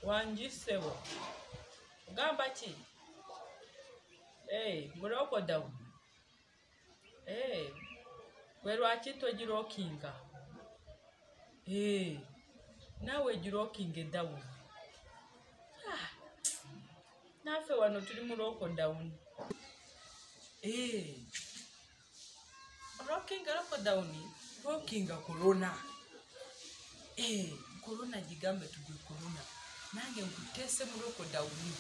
Wangi ssebo. Ogamba ki? Mu lockdown. Gwe lwaki togirockinga? Naawe girockinge down. Naffe wano tuli mu lockdown. Rockinga lockdown, rockinga corona. Corona gigambe tugwe corona. Nange nkuteese mu lockdown.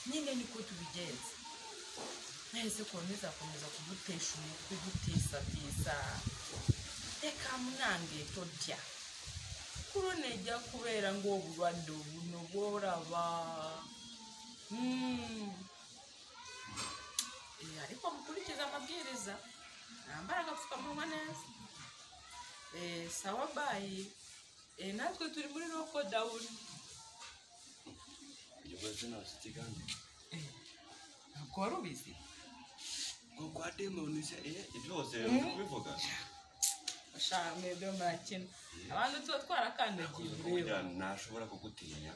Nyine niko tubigenza. Nahise corona izakomeza kudutesha umutwe, dutisatisa. Reka munange totya. Corona ejja kubeera ng'obulwadde obuno bw'olaba. Ariko mukurikize amabwiriza. Nambara agapfukamunwa neza. Sawa bye. Natwe turi muri lockdown. Ntabwo wari ubizi? Ngo kwa demon se byose kubivuga. Sha mwebwe murakina. Abantu tuba twarakandagiye ureba. Ntashobora kugutinya.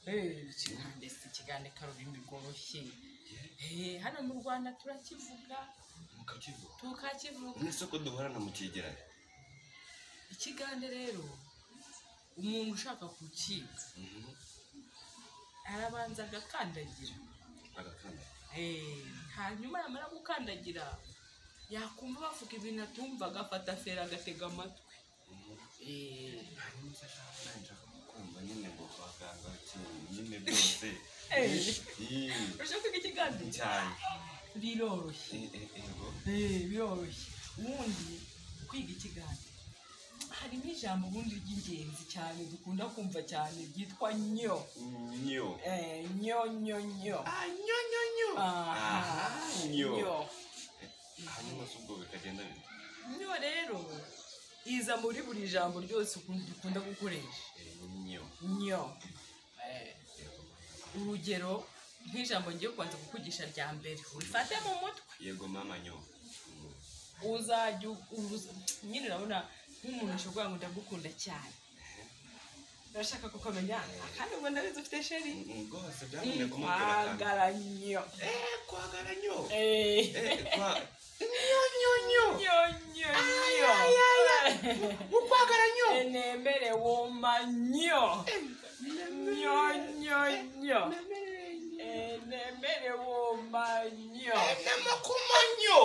Ikigande si ikigande karurimi rworoshye. Hano mu Rwanda turakivuga. Mukakivuga. Tukakivuga. Nese ko duhorana mu cyegeranyo. Ikigande rero umuntu ushaka kukiga arabanza agakandagira. Agakandagira. Hanyuma yamara gukandagira yakumva bavuga ibintu atumva agafata fera agatega amatwi. Hanyuma se ashaka kumva nyine ngo baganga nyine byose. Urashaka kwiga ikigande? Cyane. Biroroshye. Biroroshye. Ubundi kwiga ikigande harimo ijambo ubundi ry'ingenzi cyane dukunda kumva cyane ryitwa nyo. Nyo. Nyo nyo nyo. Nyo nyo nyo. Nyo. Hanyuma se ubwo bikagenda bite? Nyo rero iza muri buri jambo ryose dukunda gukoresha. Nyo. Nyo. Urugero nk'ijambo ngiye kubanza kukugisha rya mbere urifate mu mutwe. Yego mama nyo. Uzajya nyine urabona nk'umuntu ashobora ngo ndagukunda cyane. Urashaka kukamenya kandi ubwo ndabizi ufite sheri. Rwose byananiye kumubwira. Kwagara nyo. Kwagara nyo. Kwa nyo nyo nyo. Nyo nyo nyo. Ukwagara nyo. Nemere woma nyo. Nyo nyo nyo. Nemere woma nyo. Nemakuma nyo.